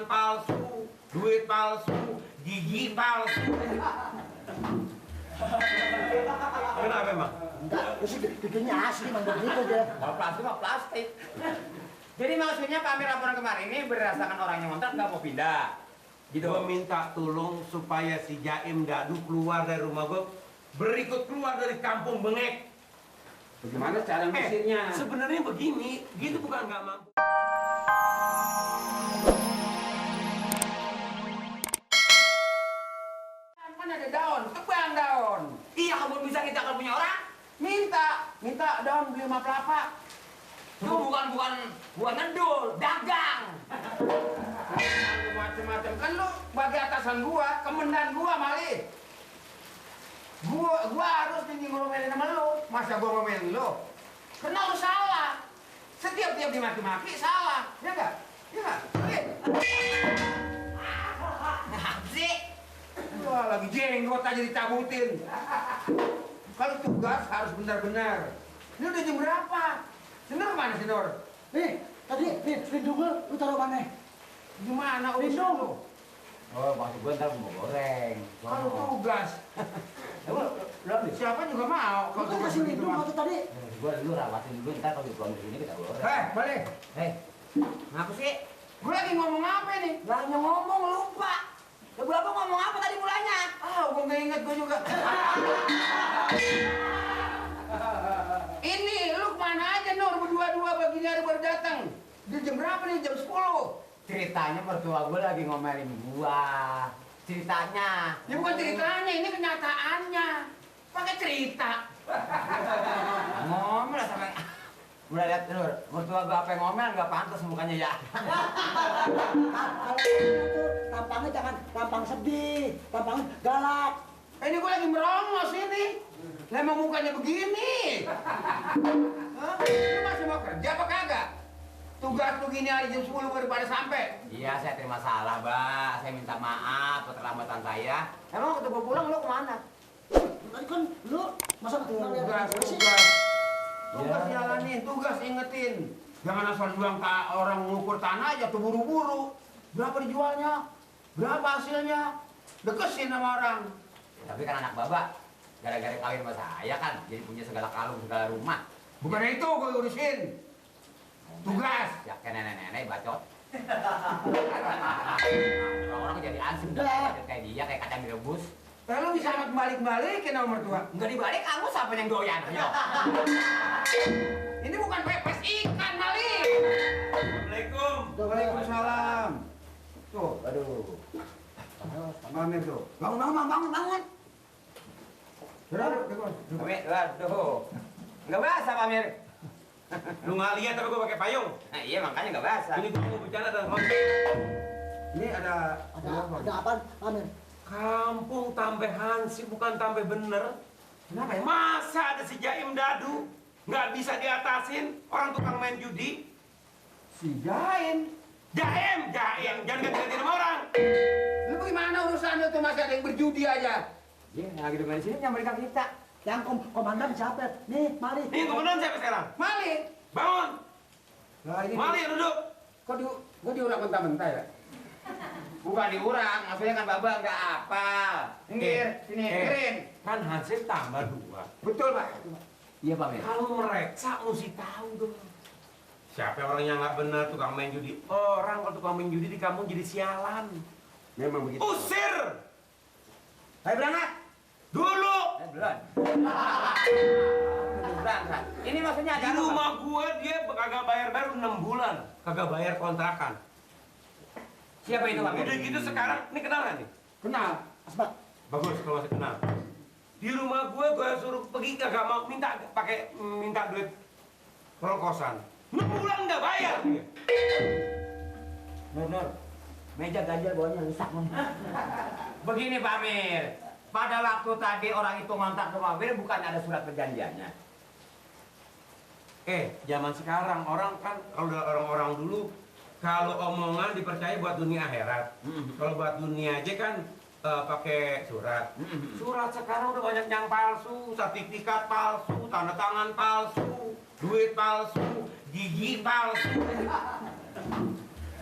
palsu, duit palsu, gigi palsu. Kenapa emang? Enggak, itu sih bikinnya asli, emang begitu dia. Kalau plastik mah plastik. Jadi maksudnya pamer laporan kemarin ini berdasarkan orang yang ngontrak nggak mau pindah. Gitu. Gue minta tolong supaya si Jaim Dadu keluar dari rumah gue, berikut keluar dari kampung Bengek. Bagaimana cara ngusirnya? Sebenarnya begini, gitu bukan nggak mampu. Kan ada daun, tebang daun. Iya, kamu bisa kita kalau punya orang, minta daun beli 5 pelapak. Itu bukan ngedul, dagang. Macam-macam kan lu bagi atasan gua, kemendan gua malih. Gua harus tinggi ngomelin sama lu. Masa gua ngomelin lu? Karena lu salah. Setiap dimaki-maki salah. Ya enggak? Ya enggak? Apa sih? Wah, lagi jenggot aja dicabutin. Kalau tugas harus benar-benar. Ini udah jam berapa? Sinur mana Sinur? Nih, tadi, nih, lindung lu taruh mana? Gimana urusan lu? Oh, maksud gue ntar mau goreng. Kalau tugas. Siapa juga mau Lu kan kasih lindung waktu tadi. Gue dulu rawatin dulu, ntar kalau pulang dari sini kita goreng. Balik. Ngapa sih? Gue lagi ngomong apa nih? Lagi ngomong, lupa. Lu berapa ngomong apa tadi mulanya? Gue nggak inget gue juga. Ini, lu kemana aja Nur? Berdua-dua begini hari baru datang. Di jam berapa nih? Jam 10. Ceritanya mertua gue lagi ngomelin gua. Ceritanya. Ya bukan ceritanya, ini kenyataannya. Pakai cerita. Ngomel sampai. Udah lihat Nur, mertua gua apa yang ngomel nggak pantas mukanya ya. Kalau itu tampangnya jangan tampang sedih, tampang galak. Ini gua lagi merongos ini. Lah emang mukanya begini. Hah? Lu masih mau kerja apa kagak? Tugas lu gini hari jam 10 baru pada sampai. Iya, saya terima salah, Mbak. Saya minta maaf keterlambatan saya. Emang waktu gua pulang lu kemana? Tadi kan lu masa Tugas jalanin, tugas ingetin. Jangan asal juang orang ngukur tanah aja tuh buru-buru. Berapa dijualnya? Berapa hasilnya? Dekesin sama orang. Tapi kan anak Baba, gara-gara kawin sama saya kan, jadi punya segala kalung, segala rumah. Bukan itu gue urusin. Tugas. Ya kayak nenek-nenek bacot. Orang-orang jadi ansip kayak dia, kayak kacang direbus. Lu bisa balik-balikin sama mertua. Enggak dibalik, kamu siapa yang doyan? Ayo. Ini bukan pepes ikan, Mali. Assalamualaikum. Waalaikumsalam. Tuh, aduh. Pamer tuh. Bangun. Waduh. Enggak basah, Pamer. Lu nggak lihat tapi gue pakai payung. Nah, iya makanya enggak basah. Ini gue mau bicara dan Ini ada apaan, Amir? kampung tambah hansip bukan tambah bener. Kenapa ya? Masa ada si Jaim Dadu nggak bisa diatasin orang tukang main judi? Si Jaim. Jaim, jangan ganti-ganti nama orang. Lu gimana urusan lu tuh masih ada yang berjudi aja? Iya, yang lagi dengar di sini yang mereka kita. Yang komandan siapa? Nih, mari. Nih komandan siapa sekarang? Mali. Bangun. Nah, ini Mali duduk. kok gua diurak mentah-mentah ya? Bukan diurak, maksudnya kan Baba nggak apal. Minggir, sini, keren. Kan hansip tambah 2. Betul, Pak. Iya, Pak. Kalau mereksa mesti tahu dong. Siapa orang yang nggak benar tukang main judi? Orang kalau tukang main judi di kampung jadi sialan. Memang begitu. Usir. Ayo berangkat. Dulu. Belum. Berangkat. Ini maksudnya Di ada rumah gua dia kagak bayar baru 6 bulan. Kagak bayar kontrakan. Siapa itu, Pak? Udah gitu sekarang, ini kenal nggak nih? Kenal. Asbak. Bagus kalau masih kenal. Di rumah gue suruh pergi kagak mau minta duit rongkosan. 6 bulan nggak bayar. Nur, meja ganjil bawahnya rusak. Begini Pak Amir, pada waktu tadi orang itu ngontak ke Pak Amir bukan ada surat perjanjiannya. Zaman sekarang orang kan kalau orang-orang dulu kalau omongan dipercaya buat dunia akhirat. Kalau buat dunia aja kan pakai surat. Surat sekarang udah banyak yang palsu, sertifikat palsu, tanda tangan palsu, duit palsu, gigi palsu.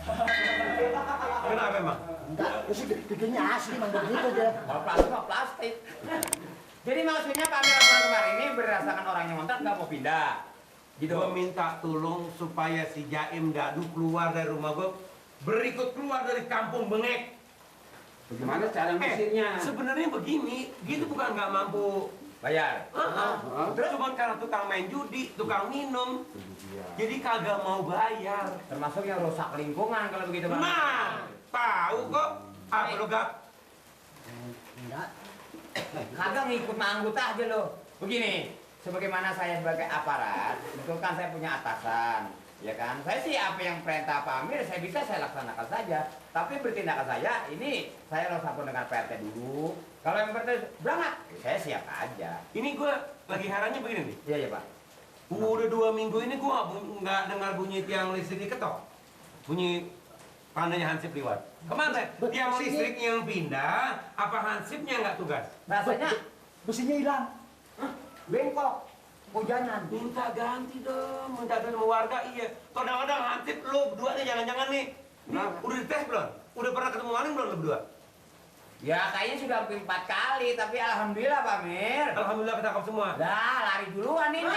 Kenapa emang? Enggak, itu sih bikinnya asli emang begitu dia. Kalau plastik mah plastik. Jadi maksudnya Pak Amir laporan kemarin ini berdasarkan orang yang ngontrak nggak mau pindah. Gitu. Gue minta tolong supaya si Jaim Dadu keluar dari rumah gue, berikut keluar dari kampung Bengek. Bagaimana cara ngusirnya? Sebenarnya begini, gitu bukan nggak mampu Bayar. Terus cuma karena tukang main judi, tukang minum, jadi kagak mau bayar. Termasuk yang rusak lingkungan kalau begitu Bang. Nah, tahu kok. Apa lo gak? Enggak. Kagak ngikut sama anggota aja lo. Begini, sebagaimana saya sebagai aparat, itu kan saya punya atasan, ya kan? Saya sih apa yang perintah Pak Amir, saya bisa saya laksanakan saja. Tapi bertindakan saya, ini saya harus sambung dengan PRT dulu. Kalau yang PRT berangkat, saya siap aja. Ini gue lagi herannya begini nih. Iya, iya Pak. Udah 2 minggu ini gue nggak dengar bunyi tiang listrik diketok. Bunyi pandanya Hansip lewat. Kemana? Tiang listrik yang pindah, apa Hansipnya nggak tugas? Rasanya Besinya hilang. bengkok, hujanan. Minta ganti dong, minta ganti sama warga, iya. Kadang-kadang Hansip lo berdua nih jangan-jangan nih. Udah dites belum? Udah pernah ketemu maling belum lo berdua? Ya kayaknya sudah hampir 4 kali, tapi alhamdulillah Pak Amir. Alhamdulillah ketangkap semua. Dah, lari duluan ini.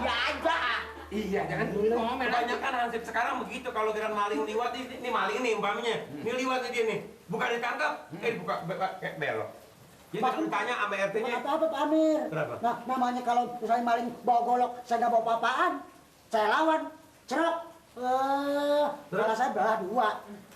Iya aja. Iya, jangan ngomong. Kebanyakan Hansip sekarang begitu. Kalau kira maling liwat, ini maling nih umpamanya. Ini liwat dia nih. Bukan ditangkap, buka belok. Jadi Pak, ditanya sama RT-nya. Apa Pak Amir? Kenapa? Nah, namanya kalau misalnya maling bawa golok, saya nggak bawa apa-apaan, saya lawan, cerok. Kalau saya belah 2.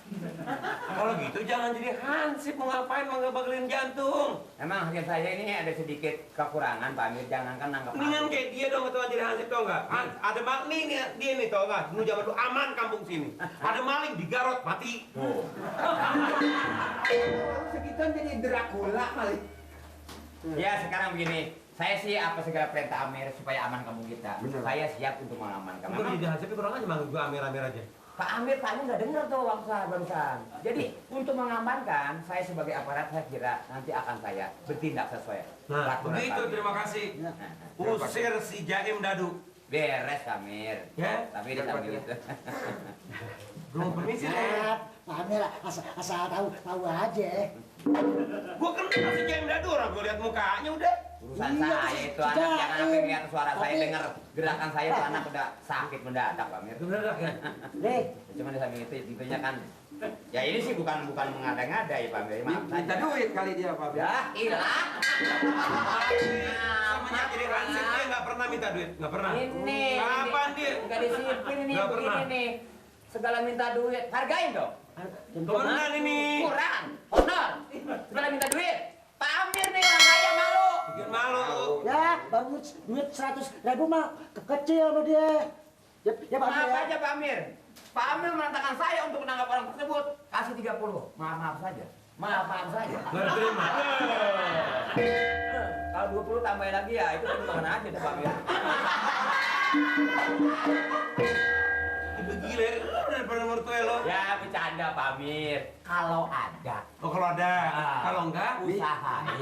Kalau gitu jangan jadi Hansip, mau ngapain, mau ngebagelin jantung. Emang hakim saya ini ada sedikit kekurangan Pak Amir, jangankan nanggap. Mendingan kayak dia dong ketua jadi Hansip, tau nggak? Ada maling nih, dia nih tau nggak? Dulu zaman dulu aman kampung sini. Ada maling digarot mati. Sekitar jadi Dracula kali. Ya sekarang begini, saya sih apa segala perintah Amir supaya aman kampung kita. Bener. Saya siap untuk mengamankan. Gue jadi Hansip kurang aja manggil gue Amir-Amir aja. Pak Amir nggak dengar tuh waksa barusan. Jadi untuk mengamankan, saya sebagai aparat saya kira nanti akan saya bertindak sesuai. Nah, peraturan begitu, Pak Amir. terima kasih. Nah, Usir si Jaim Dadu. beres Pak Amir. Ya. Tapi dia sambil itu. Belum permisi deh. Pak Amir asal tahu aja. Gue kenal si Jaim Dadu, orang gue lihat mukanya udah. Urusan Iya, saya itu anak Jaim. jangan sampai lihat suara saya Tapi- dengar gerakan saya itu anak udah sakit mendadak Pak Amir. Itu bener ya? Deh, Cuma di samping itu intinya kan ya ini sih bukan mengada-ngada ya Pak Amir. Maaf Minta saja. duit kali dia Pak. Ya, hilang. Semenjak jadi Hansip dia nggak pernah minta duit, nggak pernah. Ini. Kapan dia? Enggak disiplin ini Nggak begini pernah. nih. Segala minta duit, hargain dong. Temenan ini. Kurang, honor. Segala minta duit. Pak Amir nih orang kaya malu. Bikin malu. ya baru duit 100.000 mah kecil sama dia. Ya Pak Amir Maaf ya. aja Pak Amir. Pak Amir menantangkan saya untuk menangkap orang tersebut. Kasih 30. Maaf saja. Maaf saja. Nggak diterima. Kalau 20 tambahin lagi ya, itu perkembangan aja tuh Pak Amir. Ibu gile, lu daripada mertua lo. Ya bercanda Pak Amir. Kalau ada, Oh kalau ada, kalau enggak, usahain.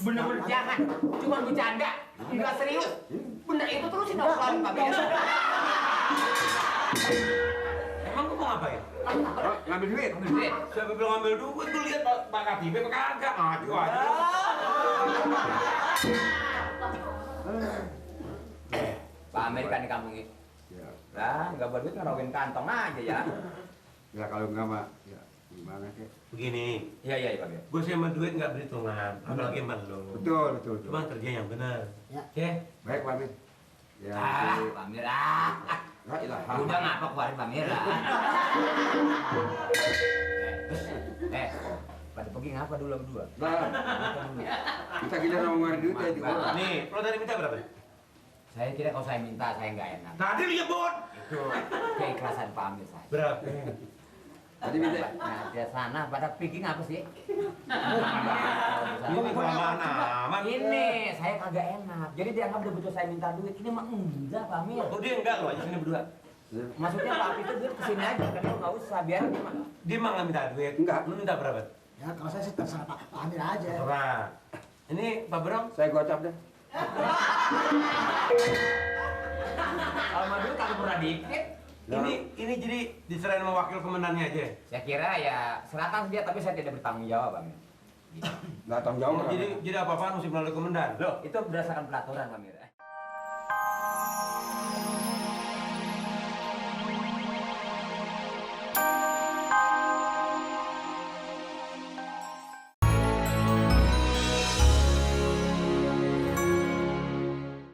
Bener-bener jangan, cuma bercanda, nggak serius. Bener itu terusin dong pelan Pak Amir. emang gua mau ngapain? Oh, ngambil duit. Ambil duit. Siapa bilang ngambil duit? Gua lihat Pak Katibe apa kagak? Ngaco aja. Pak Amir kan di kampung ini. Ya. Lah, nggak berduit ngerawin kantong aja ya. Ya kalau enggak mah ya gimana kek. Begini, Iya Pak Amir. gue sama duit nggak berhitungan, apalagi sama lo. Betul. Cuma kerja yang benar. Ya. Oke? Baik Pak Amir. Ya. Pak Amir La ilaha. udah ngapa keluarin Pak Amir pada pergi ngapa dulu berdua? Lah, kita gila sama ngeluarin duit ya di kota. Nih, lo tadi minta berapa? Saya kira kalau saya minta saya nggak enak. Tadi lu nyebut. Itu keikhlasan Pak Amir saya. Berapa? Tadi minta. Nah, dia sana pada pikir apa sih? Ini kelamaan amat. Ini saya kagak enak. Jadi dianggap udah butuh saya minta duit. Ini mah enggak Pak Amir. Oh dia enggak lo aja sini berdua. Maksudnya Pak Amir itu duit kesini aja kan lo nggak usah biar dia mah. Dia mah nggak minta duit. Enggak. Lu minta berapa? Ya kalau saya sih terserah Pak Amir aja. Terserah. Ini Pak Berong. Saya gocap deh. Kalau mah dulu kagak pernah dikit. Ini jadi diserahin sama wakil komandannya aja. Saya kira ya serahkan dia, tapi saya tidak bertanggung jawab, Amir. Nggak tanggung jawab. Jadi apa-apaan mesti melalui komandan. Loh, itu berdasarkan peraturan, Amir.